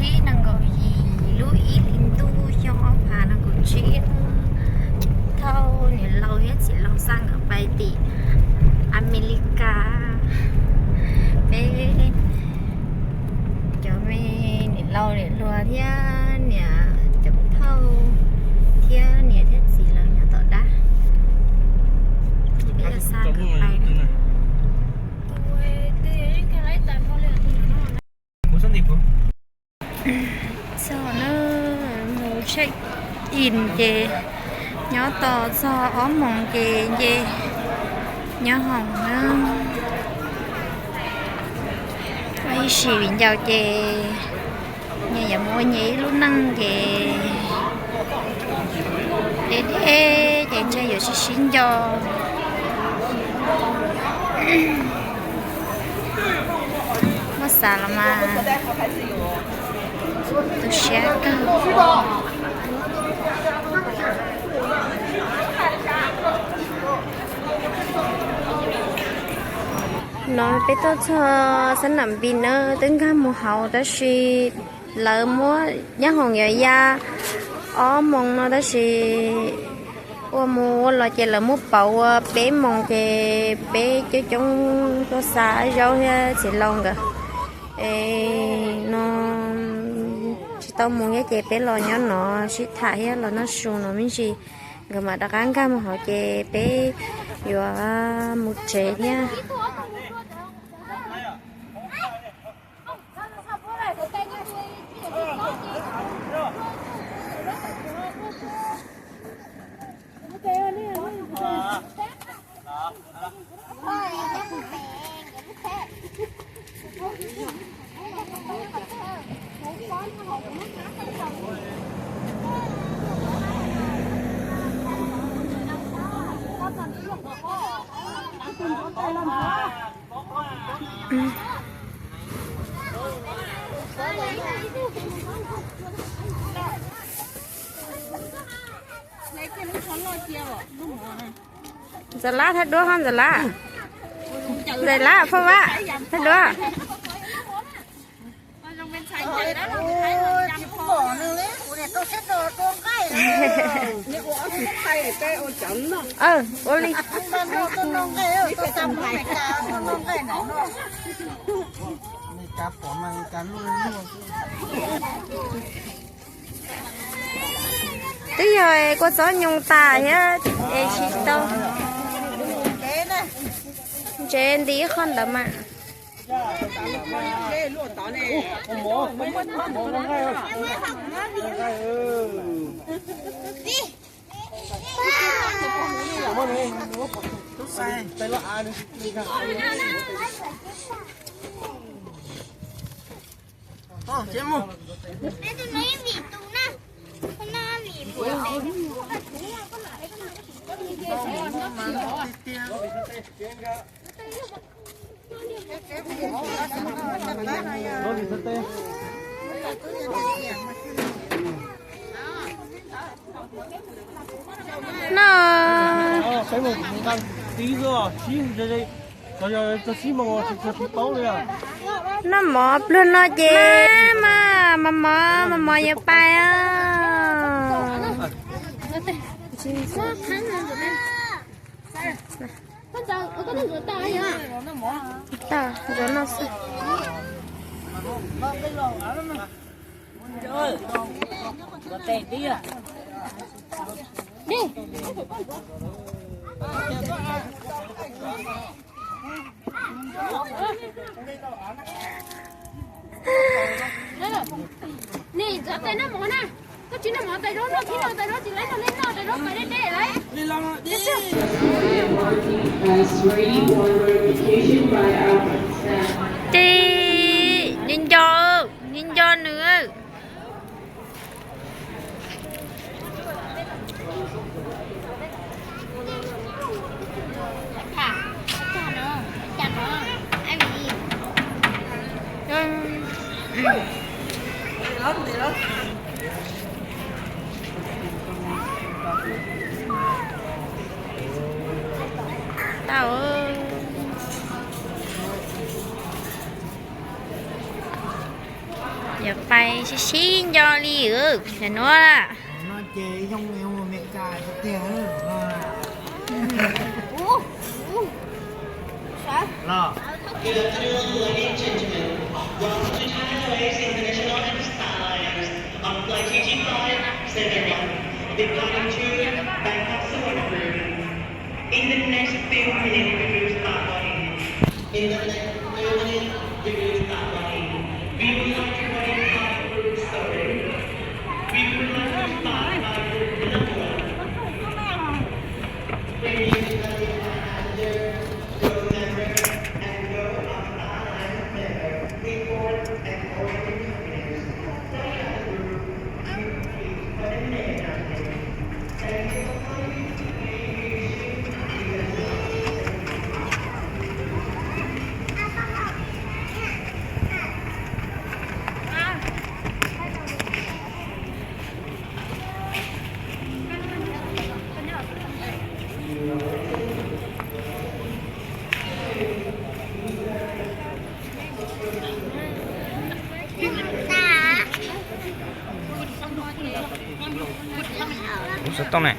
Ib nees nkaum yim lub ib hlis ntuj xyoo ob phav nees nkaum tsib, thauj niam laus thiab txiv laus xa nkawd pais tim Amelikas. Peb cov me niam laus niam hluas thiab niam cov thauj thiab niam thiab txiv lawv nyob tom dab. Peb yuav xa nkawd pais na. Txog na, mus check in ces nyob tos txog ob moos ces nce nyob hoom na. Ua ib sim viv ncaus ces nyias yuav mus ua nyias ib lub neej ces deb deb ces ntshe yuav sib sib nco. Muab xav los mas tu siab kawg. No peb tuaj txog xab nam npis na, twb nkag mus hauv tab sis lawv muab nyob hoom yuav ya ob moos no tab sis ua mus ua los ces lawv muab pauv ua peb moos ces peb coob coob tuaj xa zaub thiab txiv laus nkawd. Es no tsis tau mus thiab ces peb los nyob no sib tham thiab los noj su no me ntsis, nkawd mam rov qab nkag mus hauv ces peb yuav mus tsev thiab. Ntxawm Lab thaij duab ho Ntxawm Lab. Ntxawm Lab Phoj Vaj thaij duab. Ua li. Twb yog kua txob nyoos tas thiab es tsis tau. Ntsev nti ib qho ntawd mas. No. Noj mov pluag no ces mas mos mos mos mos yuav pais os. Tau, ntsuav noj xwb. Ces nco nco, nco nco nws. Tau. Yog pais sib sib nco li, yog nuav. No ces yooj Amelikas tiag tiag. Los. Good afternoon, ladies and gentlemen. Welcome to Thai Airways International and Star Alliance on flight T G five seven one, departing to Bangkok Suvarnabhumi. In the next few minutes, we will start boarding. In the next few minutes, we will start boarding. We would like to boarding by group sorry. We would like to start by group number one. Please, passengers, crew members, and those of Star Alliance members, report and all the passengers. Such as the group, you please for the main announcement. Kuv xov tooj ne.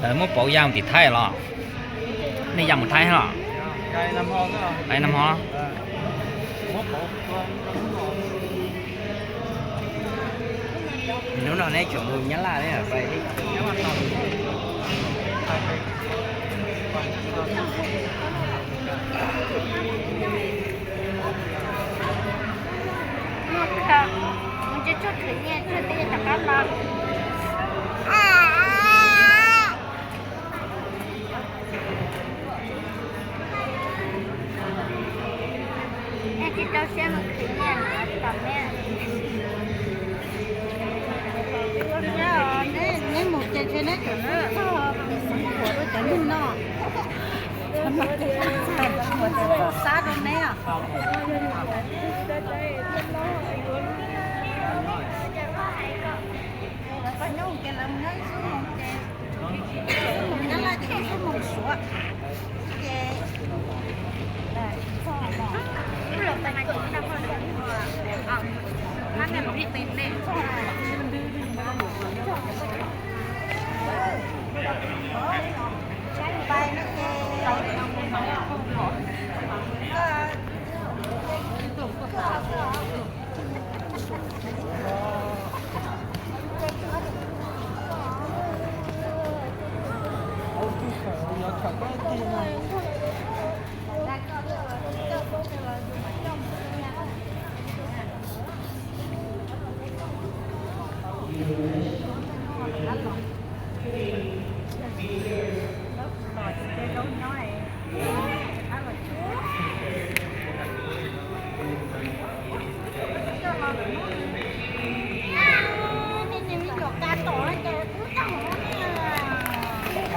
Lawv muab pauv ya mus tim Thaib los? Nej ya mus Thaib los? Pais nag hmo. Hnub no neb tseem mus Nyab Laj ne? Neb mus ces ntshe neb tseem txog txog xeev Khuam rau cov neeg no. Cov no ces txog xab rau neb os. Lawv pab nyob ces lawv mus nyob ib xub moos ces, mus nyob Laj ces ib xub moos suav ces.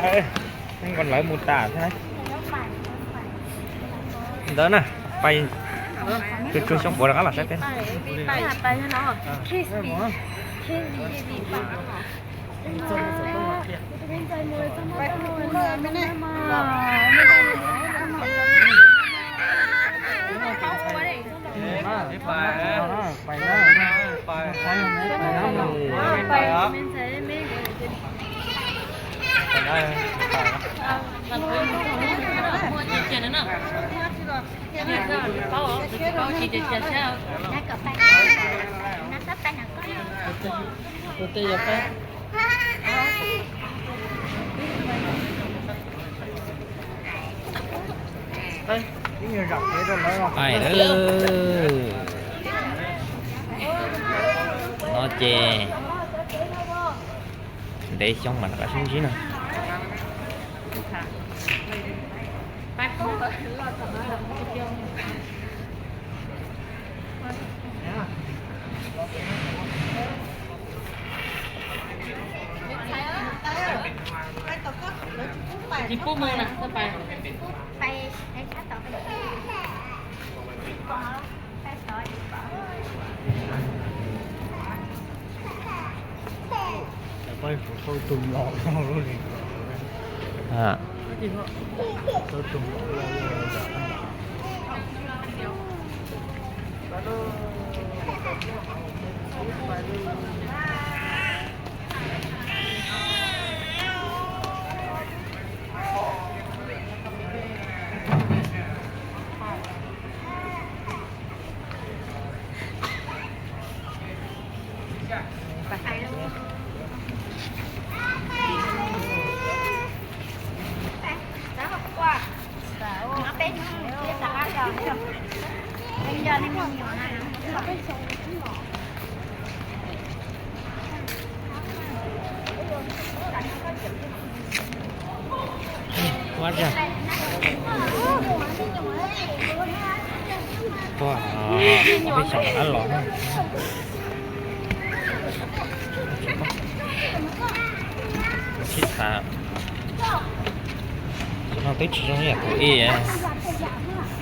Ej, neb nkaus lawv mus tas thiab. Ntawd na, pais, tus tsuag xyoob puav rov qab los saib peb. Pais lawm. No ces ntev xyoo mas rov qab sib ntsib no. Tsis pub mus na, pais. Ua, peb xyov ab los na. Sib tham, no twb tsis zoo yam thaum ub.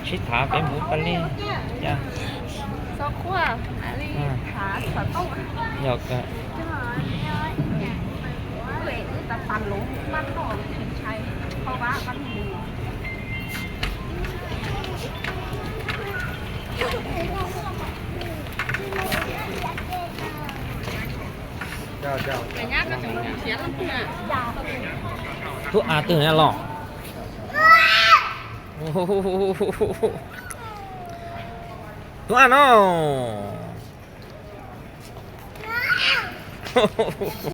Sib tham peb mus tas li. Yog kawg. Tub av twg na los? Tub av no.